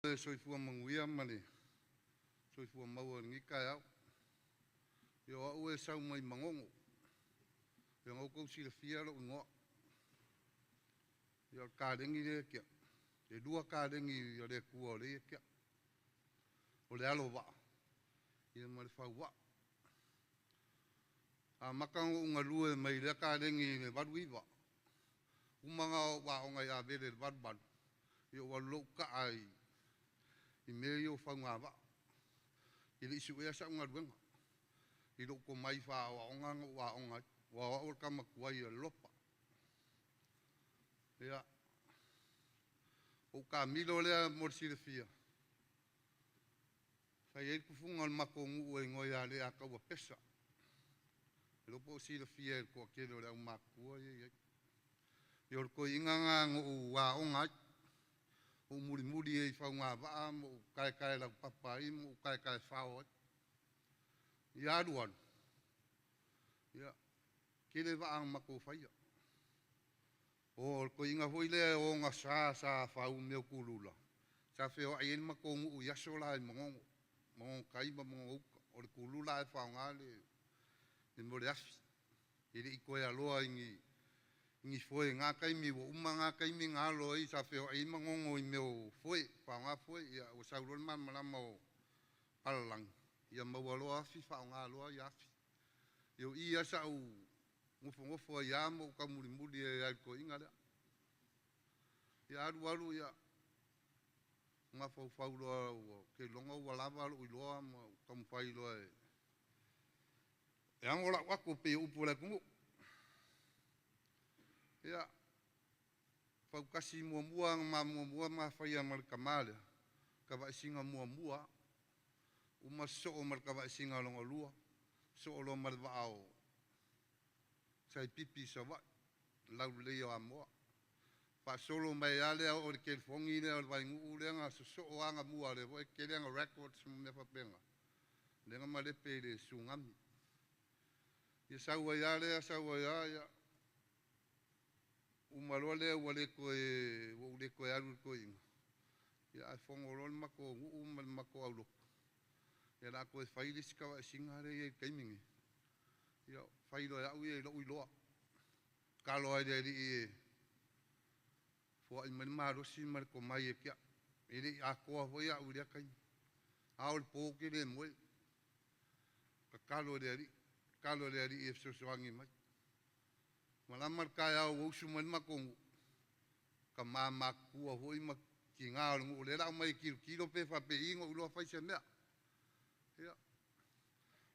Le soifua manuia ma le soifua maua i lenei taeao. Ia o au e sau mai Manono. Ia na outou silafia lou igoa. Ia o le kaleni lea e tea. E lua kaleni a le Atua o lea e tea. O le alo vaa, ia ma le fauvaa. Amata ona ou galue mai lea kaleni i le 89. Uma ona ou aoga i Avele i le 88, ia ou alu loa ou taa i mea ia o faugavaa. E le i suea sau galuega i lou tomai faaaoaoga na ou aoga ai. Aua o au o le tama tuai a le Lopa. Ia, ou taamilo lea mo le silafia, fai ai le tufuga o le matou nuu e igoa ia Leiataua Pesa. E le iloa po o silafia e le toatele o le aumatutua ia e i ai. Ia o le toeaina lena na ou aoga ai, ou mulimuli ai i faugavaa ma ou taetae laupapa ai ma ou taetae fao ai. Ia alu alu, ia, tele vaa na matou faia. O le toeaina foi lea e ogasa sa fau i mea o tulula, sa feoai ai le matou nuu i aso la i Manono, Manono-tai ma Manono-uta. O le tulula ae faaaoga le mea o le afi. E le i toe aloa i ni foe i na taimi, ua uma na taimi na alo ai, sa feoai ai Manono i mea o foe, faaaoga foe. Ia ua sau loa le malamalama o palalagi, ia maua loa afi faaaoga loa afi. Ia o i lava sa ou nofonofo ai lava ma ou taumulimuli ai lava i le toeaina lea. Ia alu alu, ia, mafaufau loa ou te iloga ua lava lou iloa ma ou taumafai loa e ago lau ato pei o upu o le atunuu. Ia, fautasi muamua na ma muamua ma faia ma le tama lea, tavaesina muamua lava. Uma sosoo ma le tavaesina lona lua, sosoo loa ma le vaa o Saipipi i Savaii, le laulelei o Amoa. Faasolo mai lava lea oo i le telefoni lea o le Vainuu lea na sosoo lava gamua, lea foi e tele ana records ma mea faapena, lea na malepe i le Tsunami. Ia sau ai lava lea, sau ai lava, ia, uma loa lea ua le toe, ua ou le toe alu i le toeaina, ia ae fono loa le matou nuu ma le matou aulotu, ia o le a toe fai le isi tavaesina lea e i ai i le taimi lenei. Ia, fai loa e au ia i lou iloa. Tatalo lava i le Alii e foai mai le malosi ma le tomai e te au. E le i atoa foi au i lea taimi. A o le po ou te le moe, tatalo i le Alii, tatalo i le Alii e fesoasoani mai. Malama le taeao ua usu mai le matou nuu, tama matutua foi ma tina o le nuu, lea o le a omai e tilotilo pe faapei ona ou iloa fai se mea. Ia,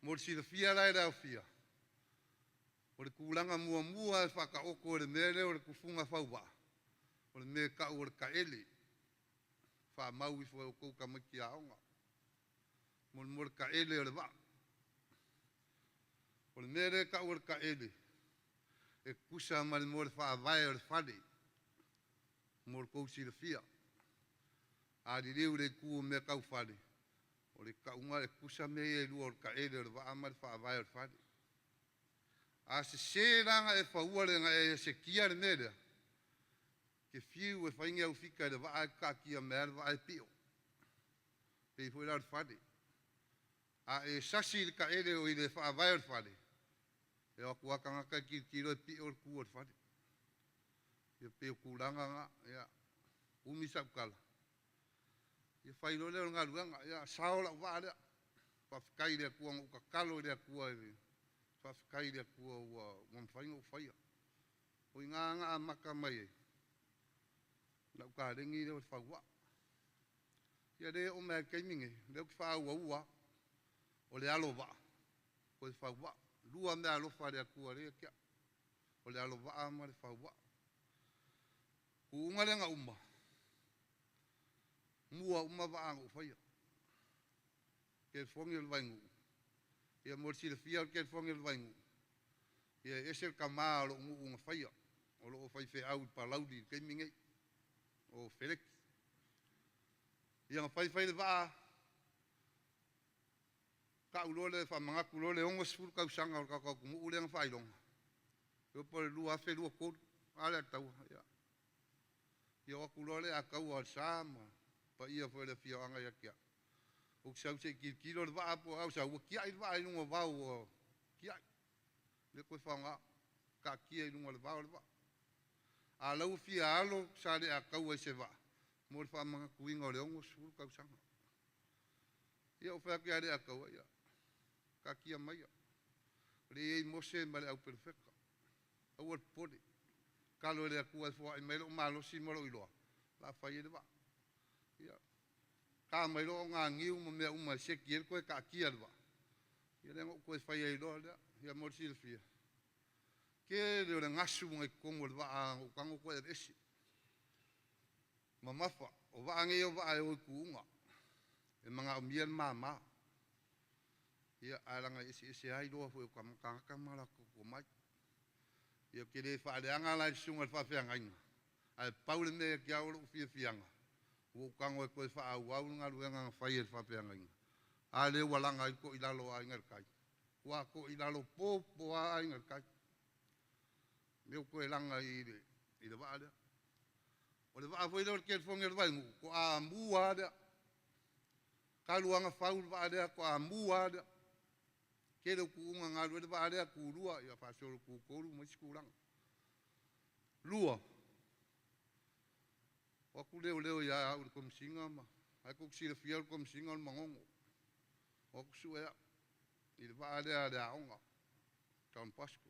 mo le silafia la e le aofia, o le tulaga muamua e faataoto e le mea lea o le tufuga fauvaa, o le mea e tau o le taele. Faamau ifo e outou tamaiti aoga. Mo le taele o le vaa. O le mea lea e tau o le taele, e tusa ma le mea o le faavae o le fale, mo le tou silafia. A liliu i le itu o mea tau fale, o le tauga e tutusa mea ia e lua o le taele o le vaa ma le faavae o le fale. A sese la ona e faua na e sekia le mea lea, e te fiu e fai ni au fika i le vaa ae taatia mai lava le vaa e pio. E pei foi la o le fale. A e sasi i le taele o i le faavae o le fale, e o atu lava tagata e tilotilo e pio le tu o le fale. Ia pei o tulaga na, ia, umi sau tala, ia fai loa lea o le galuega, ia sao lau vaa lea. Faafetai i le Atua na ou tatalo i le Atua, faafetai i le Atua ua mafai ona ou faia. O i ina na amata mai ai lau kalegi lea o le fauvaa. Ia lea e oo mai lava i le taimi lenei, o lea ou te faaauaua lava. O le alo vaa, toe fauvaa. Lua meaalofa a le Atua lea e ia te au, o le alo vaa ma le fauvaa. Tuuga lea na uma, mua uma vaa na ou faia. Telefoni o le Vainuu, ia mo le silafia o le telefoni o le Vainuu, ia e ese le tama o lou nuu na faia, o lo o faifeau i Palauli i le taimi nei, o Feleki. Ia na fai fai le vaa, tau loa le faamanatu loa le 60 tausaga o le tatou atunuu lea na faailoga, iloa po o le 2023, a lea taua, ia, ia o atu loa lea a taua le sa ma Paia foi o le afioaga ia te au. Ou te sau se i tilotilo le vaa po o a, ou sau ua tiai le vaa i luga o vao ua tiai. E le toe faaaoga, taatia i luga o le vao le vaa. A o la ua fia alo Saleataua i se vaa mo le faamanatuina o le 60 tausaga. Ia ou fai atu ia Leiataua, ia taatia maia, o lea e i ai Mose ma le au perofeta, aua le popole, tatalo i le Atua e foai mai lou malosi ma lou iloa, o le a fai ai le vaa. Ia, ta mai loa ogaganiu ma mea uma e seki ai le toe taatia o le vaa, ia lea na ou toe fai ai loa lea. Ia mo le silafia, tele o le gasu na i totonu o le vaa na ou tago toe aveese. Mamafa, o vaa nei o vaa e o i tuuga, e manaomia le mama. Ia, ae leaga e eseese lava iloa foi o tagata ma latou tomai. Ia ou te le faaleaga la i le susuga i le faafeagaiga, ae pau le mea ia te au o lou fiafiaga, ua ou tago e toe faaauau le galuega na fai e le faafeagaiga. A lea ua laga ai le toilalo a Aiga i le Tai. Ua toilalo popo lava Aiga i le Tai. Lea ua toe laga i le vaa lea. O le vaa foi lea o le telefoni a le Vainuu, toa mu lava lea. Talu lava ona fau le vaa lea, toa mu lava lea. Tele o tuuga na alu ai le vaa lea, tulua, ia faasolo tutolu ma isi tulaga. Lua, o atu leoleo ia au i le Komesina ma... Ae tou te silafia o le Komesina o le manogo. O atu sue au i le vaa lea a le aoga, Don Bosco.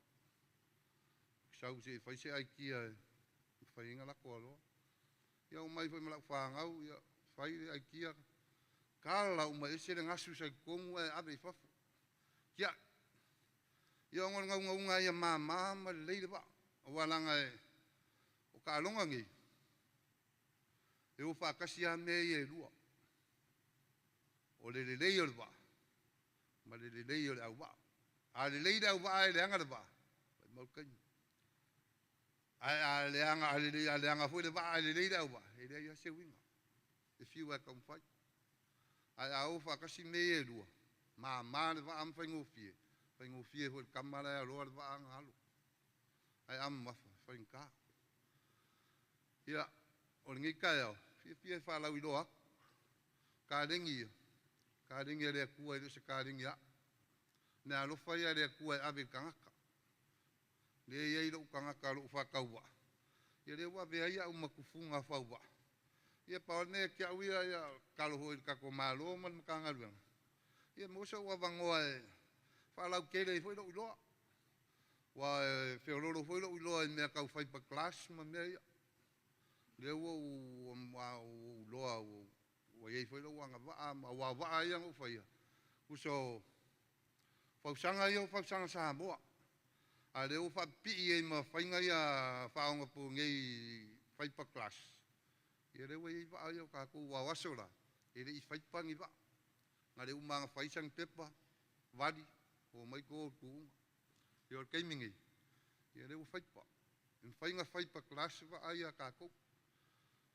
Sau se i fai se aikia e fai ai ona latou aloa. Ia omai foi ma lau fanau, ia fai le aikia, tala uma ese le gasu sa i totonu ae ave i fafo. Tiai. Ia ona o le naunauga ia mama ma lelei le vaa. Aua leaga o taaloga nei, e o faatasi lava mea ia e lua. O le lelei o le vaa ma le lelei o le auvaa. A lelei le auvaa ae leaga le vaa, maumau le taimi. Ae a leaga, a lelei, a leaga foi le vaa ae lelei le auvaa, e leai lava se uiga. E fiu lava e taumafai. Ae a o faatasi mea ia e lua, mama le vaa ma faigofie, faigofie foi i le tama la e aloa le vaa ona alo. Ae a mamafa, e faigata. Ia, o lenei taeao, fiafia e faalauiloa atu. Kalegi ia, kalegi a le Atua e le o se kalegi a au. Meaalofa ia a le Atua e ave i le tagata. Lea e i ai lou tagata lou faatauvaa, ia lea ua avea ai au ma tufuga fauvaa. Ia pau lava le mea ia te au ia, ia tatalo foi i le tatou Malo ma le Matagaluega, ia maua sou avanoa e faalautele ai foi lou iloa. Aua e feoloolo foi lou iloa i mea tau fiber glass ma mea ia. Lea ua ou iloa ua i ai foi lou agavaa, aua o vaa ia na ou faia, tusa o fausaga ia o fausaga Samoa. A o lea ua faapipii ai ma faiga ia faaonaponei fiber glass, ia lea ua i ai vaa ia o tatou, aua o aso la, e le i fiber ni vaa. Na o le uma lava ona fai sani pepa, vali, omai to i le tuuga. Ia o le taimi nei, ia lea ua fiber. E mafai ona fiber glass vaa ia a tatou.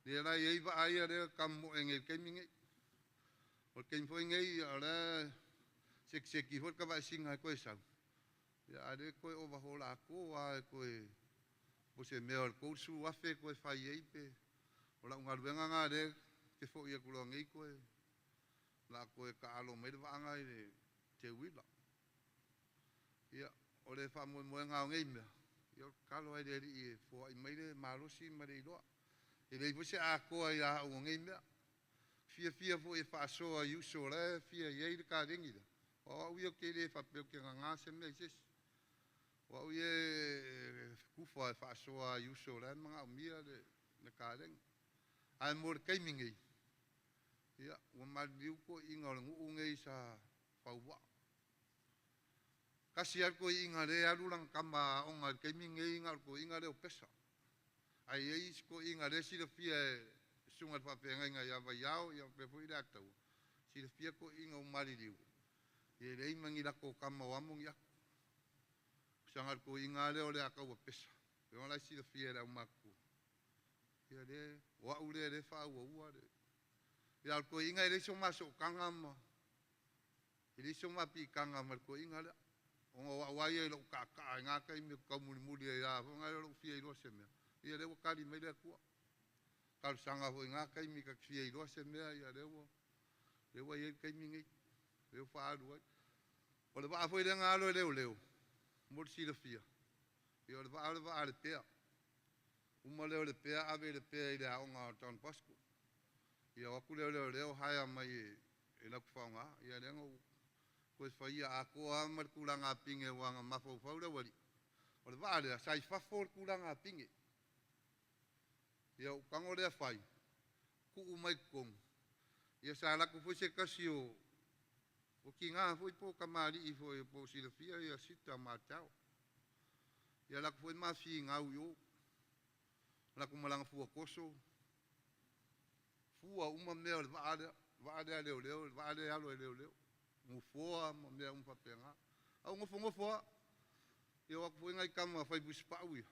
Lea la e i ai vaa ia lea e tamomoe nei i le taimi nei. O le taimi foi nei, o la e sekiseki foi le tavaesina e toe sau, ia a o lea e toe overhaul atoa lava e toe, po o se mea o le $30,000 e toe fai ai pe... O lau galuega lena o lea ou te foi atu loa nei toe, o le a toe taaalo mai le vaa lena i le teuila. Ia, o le faamoemoega o nei mea, ia o le tatalo lava i le Alii e foai mai le malosi ma le iloa. E leai foi se atoa ia au o nei mea. Fiafia foi e faasoa i uso o la e fia i ai le kalegi lea, aua o au ia ou te le faapea ou te nana se mea i se isi. O au ia e tufa e faasoa i uso o la e manaomia le kalegi. Ae mo le taimi nei, ia, ua maliliu toeaiina o le nuu nei sa fauvaa. Tasi lava le toeaina lea e alu lana tama aoga i le taimi nei, na o le toeaina lea o Pesa. Ae i ai isi toeaiina lea e silafia e le susuga i le faafeagaiga ia Vaiao ia faapea foi Leiataua, silafia toeaiina ua maliliu, ia e leai ma ni latou tama o amo ni ato. Saga o le toeaina lava lea o Leiataua Pesa, o la e silafia e le aumatutua, ia lea, o au lea e faaauaua le... Ia, a o le toeaina e leai so ma sootaga ma... E leai so ma piitaga ma le toeaina lea. Ona o au lava ia i lou taataa i na taimi ou te taumulimuli ai lava foi lea i lou fia iloa se mea, ia lea ua tali mai le Atua. Talosaga foi i na taimi ta te fia iloa se mea, ia lea ua i ai le taimi nei, lea ua faaalu ai. O le vaa foi lea na alo e leoleo, mo le silafia, ia o le vaa o le vaa a Lepea. Uma lea o Lepea ave Lepea i le aoga o Don Bosco. Ia o atu lea o leoleo hire mai e latou faaaoga. Ia lea na ou toe faia atoa lava ma le tulaga pine aua na mafaufau le aualii. O le vaa lea, sa i fafo le tulaga pine. Ia ou tago lea fai, tuu mai totonu. Ia sa alu foi se tasi o tiga foi po o tamalii foi po o silafia ia Sita Matao. Ia latou foi mafinau i o. Latou malaga fuatoso, fua uma mea o le vaa lea leoleo, le vaa lea alo e leoleo. Nufoa ma mea uma faapena. Au nofonofo lava. Ia o atu foi nai tama fai fusipau ia.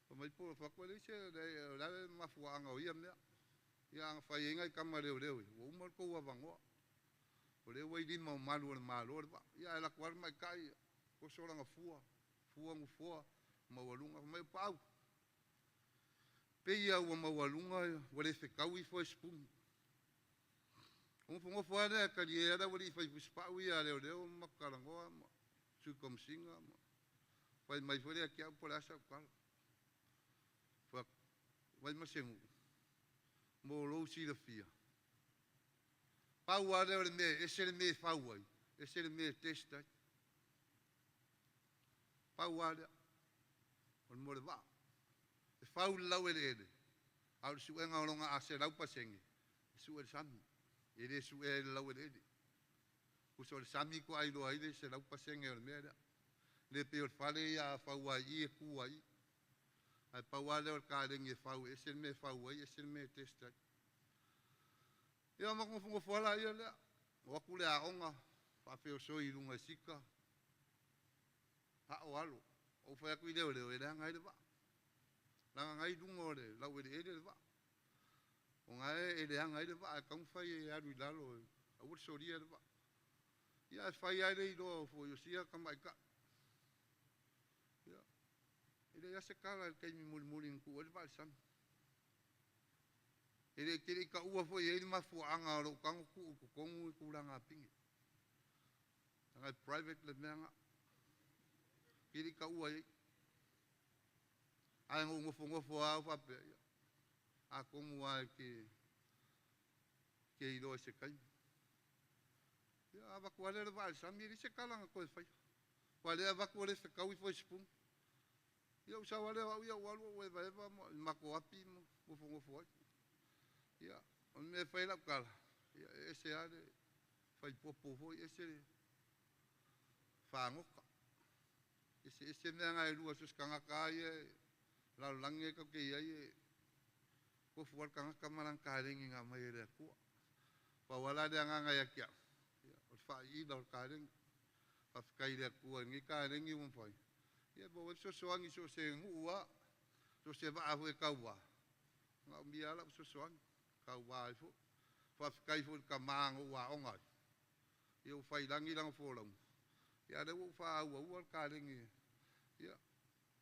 Fai mai po o le isi o le a le mafuaaga o ia mea. Ia a fai ai nai tama leoleo ua uma le tou avanoa. O lea ua i lima o malu o le Malo le vaa. Ia ae latou alu maitai toso lana fua, fua nufoa, maualuga. Fai mai o Paau, pei lava ua maualuga ua le fetaui foe sipuni. O nofonofo lava lea talie le aualii fai fusipau ia a leoleo ma matou talanoa ma Sui Komesina ma fai mai foi lea ia te au po o le a sau tala. Fai atu, Vaimasenuu, mo lou silafia, pau lava lea o le mea e ese le mea e fau ai, ese le mea e test ai. Pau lava lea, o le mea o le vaa. E fau le laueleele, a o le suega o lona a 100%, e sue i le sami. E le suea i le laueleele. Tusa o le sami faatoa iloa ai le 100% o le mea lea. Le pei o le fale ia a fau lava i i e tu lava i i. Ae pau lava lea o le kalegi e fau e ese le mea e fau ai, ese le mea e test ai. Ia ma nofonofo lava ia lea. O atu le aoga, faafeosoi i luga e sika, ao alo. Ou fai atu i leoleo, e leaga ai le vaa. Leaga na i luga o le laueleele le vaa. O na e leaga ai le vaa e taumafai e alu i lalo, aua le solia le vaa. Ia ae fai lava le iloa foi o sia tamaitai. Ia, e leai lava se tala i le taimi mulimuli na tuu ai le vaa i le sami. E le te le i taua foi e ai le mafuaaga o lou tago tuu i totonu i tulaga pine. Leaga e private le mea lena. Te le i taua i ai. Ae na ou nofonofo lava au faapea, ia, atonu lava e te iloa i se taimi. Ia avatu lava lea o le vaa i le sami, e leai se tala na toe faia. Aua o lea e avatu ua le fetaui foe sipuni. Ia ou sau lava lea o au ia ou alu ou evaeva ma i matou api ma nofonofo ai. Ia, o le mea e fai ai lau tala, ia e ese lava le faipopo foi, ese le fagota. Ese ese mea na e lua, so o se tagata lava ia e lalolagi e tatou te i ai e tofu lava le tagata ma lana kalegi na aumai e le Atua. Pau lava la le agaga ia te au, ia, o le faaiila o le kalegi. Faafetai i le Atua i lenei kalegi ua mafai. Ia maua ai fesoasoani so o se nuu lava, so o se vaa foi e tauva, manaomia lava lau fesoasoani, tauva ai foi. Faafetai foi i le tama na ou aoga ai, ia ua faiilagi lana folauga, ia a o lea ua ou faaauaua le kalegi. Ia,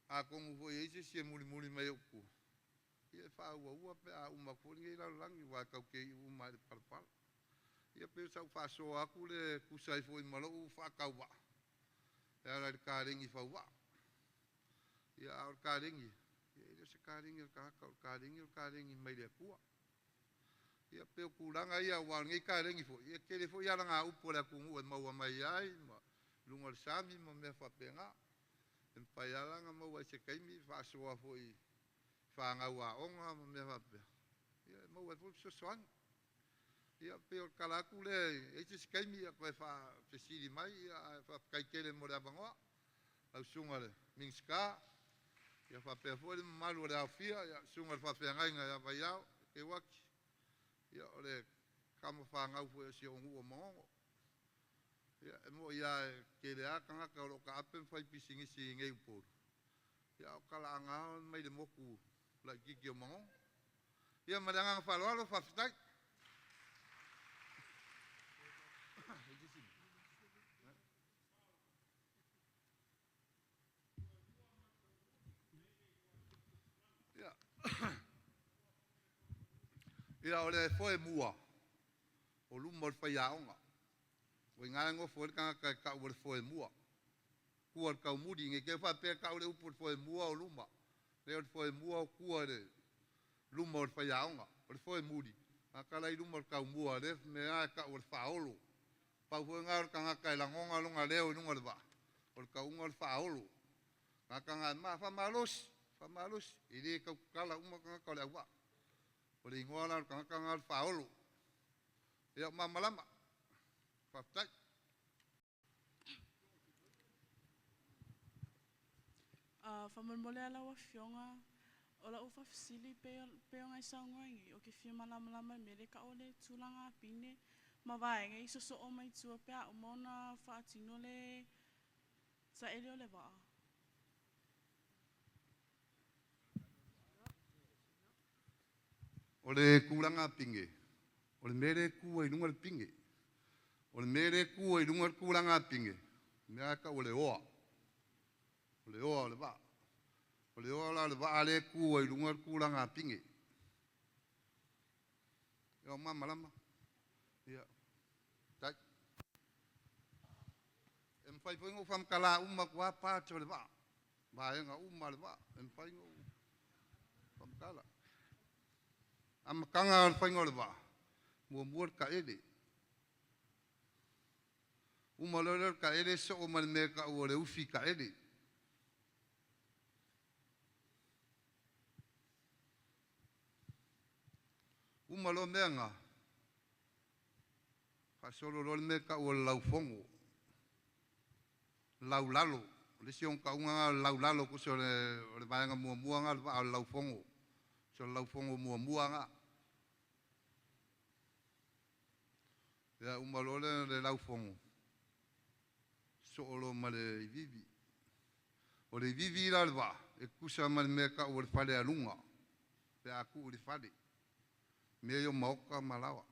atonu foi e i ai se isi e mulimuli mai ou tua, ia e faaauaua pe a uma atu foi lenei lalolagi, aua tatou te iu uma lava i le palapala. Ia pei o sau faasoa atu lea e tusa ai foi ma lou faatauvaa e ala i le kalegi fauvaa. Ia a o le kalegi, ia e le o se kalegi a le tagata, o le kalegi o le kalegi mai le Atua. Ia pei o tulaga ia, aua o lenei kalegi foi, ia e tele foi alagaupu a le atunuu e maua mai ai ma luga o le sami ma mea faapena. E mafai lava la ona maua i se taimi faasoa foi i fanau aoga ma mea faapea, ia e maua ai foi le fesoasoani. Ia pei o le tala atu lea, e i ai se isi taimi ia toe faafesili mai, ia ae faafetai tele mo le avanoa. Lau susuga i le Minisita, ia faapea foi le mamalu o le aofia, ia susuga i le faafeagaiga ia Vaiao, Keuaki, ia o le tama fanau foi o si ou nuu o Manono. Ia e moi lava e tele lava tagata o lo o taape ma fai pisinisi i nei Upolu, ia a o talaaga mai le motu laitiiti o Manono. Ia ma le agaga faaaloalo, faafetai. Ia. Ia o le foemua o luma o le faiaoga. Ua iga e gofo ai le tagata e tau o le foemua. Tua i le taumuli, ne i te i ua faapea e tau le upu o le foemua o luma. Leai o le foemua o tua i le luma o le faiaoga. O le foemuli, tagata la e i luma o le taumua, lea mea e tau o le faaolo. Pau foi lena o le tagata e lagona lona leo i luga o le vaa, o le tauga o le faaolo. Tagata na e faamalosi, faamalosi, e le tautatala uma tagata o le auvaa. O le igoa la o le tagata lena o le faaolo. Ia, ua malamalama. Faafetai. Faamolemole lava lau Afioga, o lau faafesili pei ona e saunoa ai nei, ou te fia malamalama i le mea lea e tau o le tulaga pine ma vaega ia e sosoo mai tua pe a uma ona faatino le saele o le vaa. O le tulaga pine, o le mea lea e tu ai i luga le pine. O le mea lea e tu ai i luga le tulaga pine, o le mea lena e tau o le oa. O le oa o le vaa. O le oa la o le vaa lea e tu ai i luga le tulaga pine. Ia ua malamalama? Ia, faafetai. E mafai foi ona ou faamatala uma atu lava parts o le vaa, vaega uma lava o le vaa, e mafai ona ou faamatala. Amataga o le faiga o le vaa, muamua le taele. Uma loa lea o le taele soo ma le mea e tau o le ufi taele. Uma loa mea na, faasolo loa le mea e tau o le laufogo, laulalo. O le isi ona tauga lena o le laulalo, tusa o le vaega muamua lena o le vaa o le laufogo. So o le laufogo muamua lena. Ia uma loa le laufogo, soo loa ma le ivivi. O le ivivi la o le vaa, e tutusa ma le mea e tau o le falealuga pe a tuu i le fale, mea ia o maota ma laoa.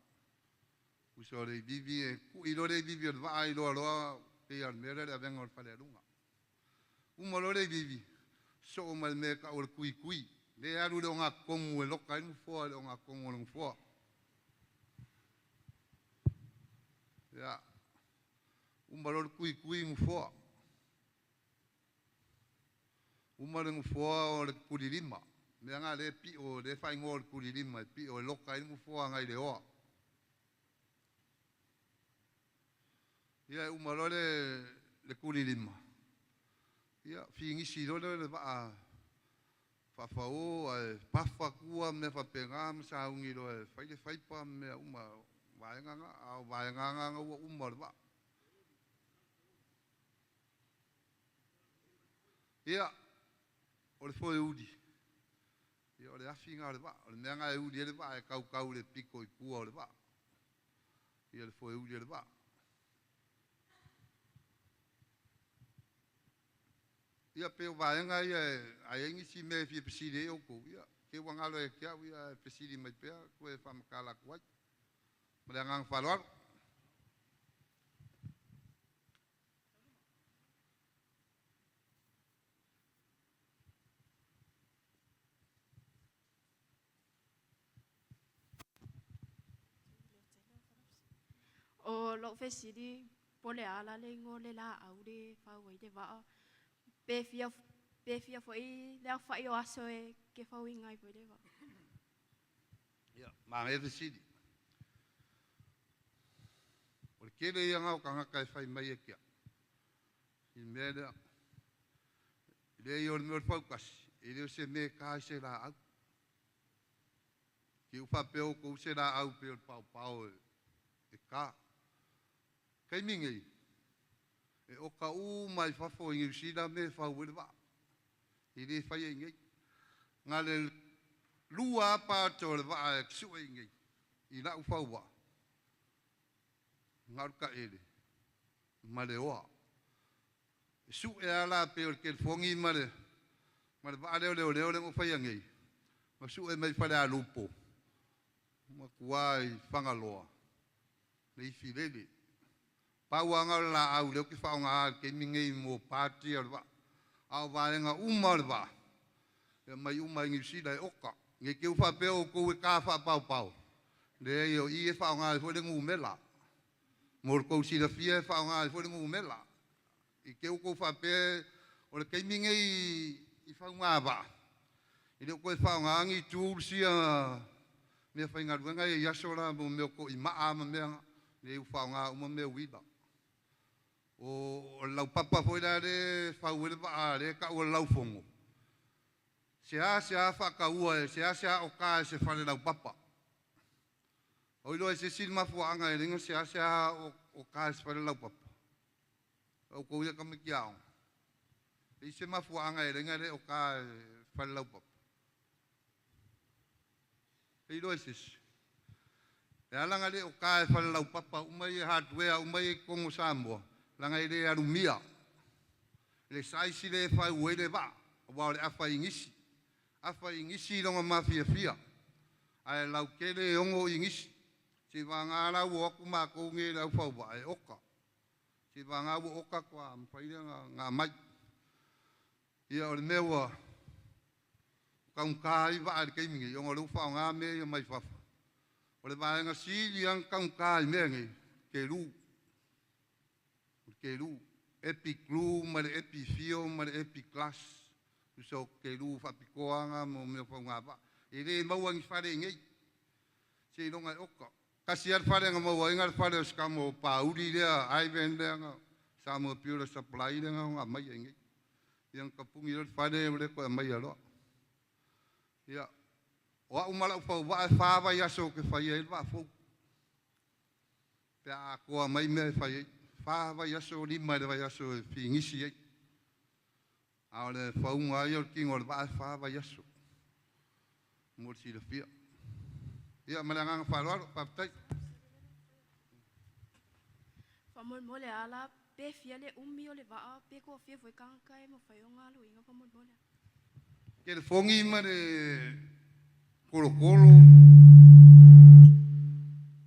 Tusa o le ivivi e tui loa le ivivi o le vaa iloa loa pei lava o le mea lea o le avega o le falealuga. Uma loa le ivivi, soo ma le mea e tau o le tuitui, lea e alu i le ogatotonu e loka ai le nofoa i le ogatotonu o le nofoa. Ia, uma loa le tuitui nofoa. Uma le nofoa o le tulilima. O le mea lena o lea e pio, lea e faaigoa o le tulilima e pio e loka ai le nofoa agai le oa. Ia e uma loa le tulilima, ia finisi loa lea o le vaa faafao ae pafa tua ma mea faapena ma sauni loa e fai le faipa ma mea uma, o vaega na. A o vaega na ua uma o le vaa. Ia, o le foeuli, ia o le afi lena o le vaa. O le mea lena e uli ai le vaa e tautau i le pito i tua o le vaa. Ia le foeuli o le vaa. Ia pei o vaega ia a i ai nisi mea e fia fesili ai outou, ia, te i ua galo ia te au, ae fesili mai pea toe faamatala atu ai. Ma le agaga faaaloalo. O lou fesili po o le a la le igoa o le laau lea e fau ai le vaa, pe fia foi le aofai o aso e te fauina ai foi le vaa? Ia, manaia le fesili. O le tele ia na o tagata e fai mai ia te au i le mea lea. Leai, o le mea o le fautasi, e le o se mea e ta i se laau. Te i ua faapea outou se laau pei o le paopao e ta. Taimi nei, e oka uma i fafo i Niu Sila mea e fau ai le vaa. E le faia i inei. Na o le lua lava parts o le vaa e sue i inei, i lau fauvaa, na o le taele ma le oa. E sue lava la pei o le telefoni ma le vaa lea o leoleo lea na ou faia nei, na sue mai Falealupo, matua i Fagaloa, le ifilele. Pau lava lena o le laau lea ou te faaaogaina i le taimi nei mo parts ia o le vaa. A o vaega uma o le vaa, e aumai uma lava i Niu Sila e oka. Ne i te i ua faapea outou e ta faapaopao, Leai o i e faaaoga ai foi le numera. Mo le tou silafia e faaaoga ai foi le numera. I te i ua tou faapea o le taimi nei i faugavaa, e le o toe faaaogaina ni tools ia meafaigaluega ia i aso la, mo mea o toimaa ma mea na, leai ua faaaoga uma mea uila. O le laupapa foi la lea e fau ai le vaa lea e tau o le laufono, seasea faataua, seasea oka e se fale laupapa. O iloa e se isi le mafuaaga e ala ai ona seasea oka e se fale laupapa? O outou ia tamaiti aoga. E i ai se mafuaaga e ala ai ona le oka e fale laupapa? E iloa e se isi? E ala ona le oka e fale laupapa uma ia, hardware uma ia i totonu o Samoa, leaga e le alumia le size lea e fau ai le vaa, aua o le afa inisi, afa inisi lona mafiafia, ae lautele e 6 inisi. Seivagana la ua o atu matou nei le aufauvaa e oka, seivagana ua oka faatoa mafai lea ona aumai. Ia, o le mea ua taugata ai vaa i le taimi nei, ona o lea ua faaaoga mea ia mai fafo. O le vaega sili lava ona taugata i mea nei, kelu. O le kelu, Epic Glue ma le Epi Fio ma le Epi Glass, tusa o kelu faapitoa lava na mo mea o faugavaa. E le maua i ni fale i inei, seiloga e oka. Tasi lava le fale na maua ai, na o le fale o si tama o Pauli lea, Ivan lea na Samoa Builder Supply lea na ona aumaia i inei. Ia na tapuni loa le fale ua le toe aumaia loa. Ia, o au ma lau fauvaa e 4 vaiaso ou te faia ai le vaa fou, pe a atoa mai mea e fai ai. 4 vaiaso, 5 i le vaiaso e finisi ai. A o le fauga lava ia o le tino o le vaa e 4 vaiaso mo le silafia. Ia, ma le agaga faaaloalo, faafetai. Faamolemole lava la pe fia le umi o le vaa pe toafia foi tagata e mafai ona aluina faamolemole. Telefoni ma le kolokolo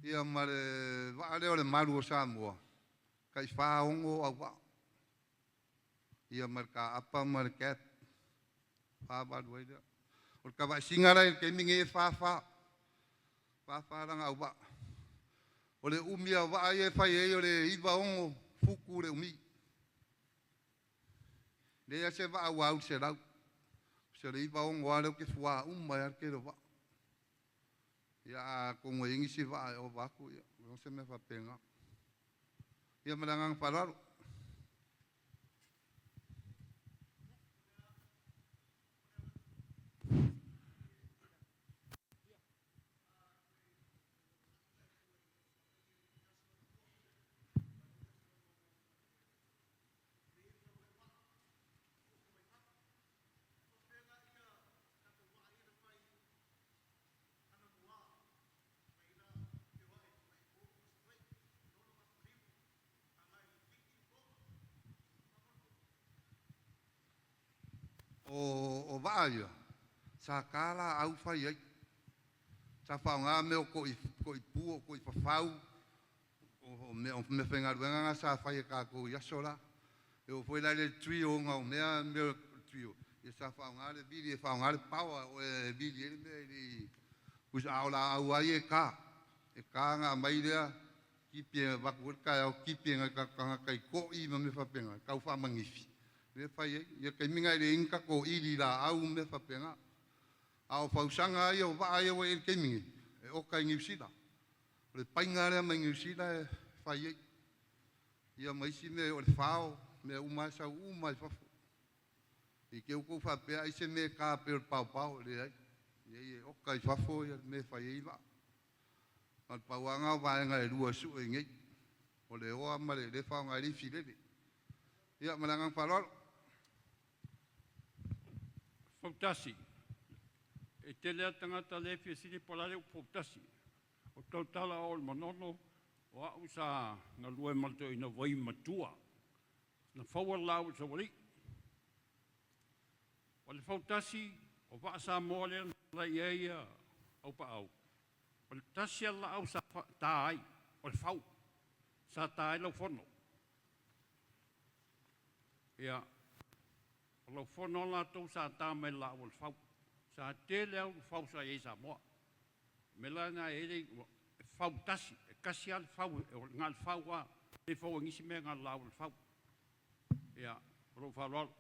ia ma le vaa lea o le Malu o Samoa, tai 46 auvaa. Ia ma le kaapa ma le cab, 48 ai lea. O le tavaesina la i le taimi nei e 44, 44 lana auvaa. O le umi o vaa ia e fai ai o le 96 futu le umi. Leai se vaa ua au i le 100. Se o le 96 lava lea ou te fuā uma ai lava le tele o vaa. Ia atonu e i ai nisi vaa e ova atu, ia, o se mea faapena. Ia ma le agaga faaaloalo. O vaa ia, sa ta laau fai ai. Sa faaaoga mea o toipu, o toifafau, o meafaigaluega na sa fai e tatou i aso la. E oo foi la i le trio na o mea o le trio, ia sa faaaoga le vili e faaaoga le power e vili ai le mea i le a o laau lava ia e ta. E ta ona aumai lea, tipi e avatu ai le taeao, tipi e nai o tatou tagata i to'i ma mea faapena, tau faamanifi, lea e fai ai. Ia taimi na e leai ni tatou ili laau ma mea faapena. A o fausaga lava ia o vaa ia ua i ai i le taimi nei, e oka i Niu Sila. O le paiga lea mai Niu Sila e fai ai. Ia ma isi mea, o le fao, mea uma lava e sau uma lava i fafo. I te i ua outou faapea ai se mea e ta pei o le paopao, leai. Leai e oka i fafo le mea e fai ai vaa. Na o le pau lava lena o vaega e lua e sue i inei. O le oa ma le lea e faaaoga ai le ifilele. Ia ma le agaga faaaloalo. Fautasi, e tele lava tagata lea e fia fesili po o le a le upu fautasi. O tautala o le Manono, o au sa galue ma le toeaina Vaimatu'a na faua le laau i le Saualii. O le fautasi, o vaa Samoa lea na talai i ai Aupaau, o le tasi lava le laau sa ta ai, o le fau, sa ta ai laufono. Ia, o laufono lava latou sa ta mai le laau o le fau. Sa tele lava ulufau sa i ai i Samoa. O le mea la lena e i ai le igoa. Fautasi, e kasi lava le fau, o le na le fau lava, e le fau ai nisi mea na o le laau o le fau. Ia, ma lou faaaloalo.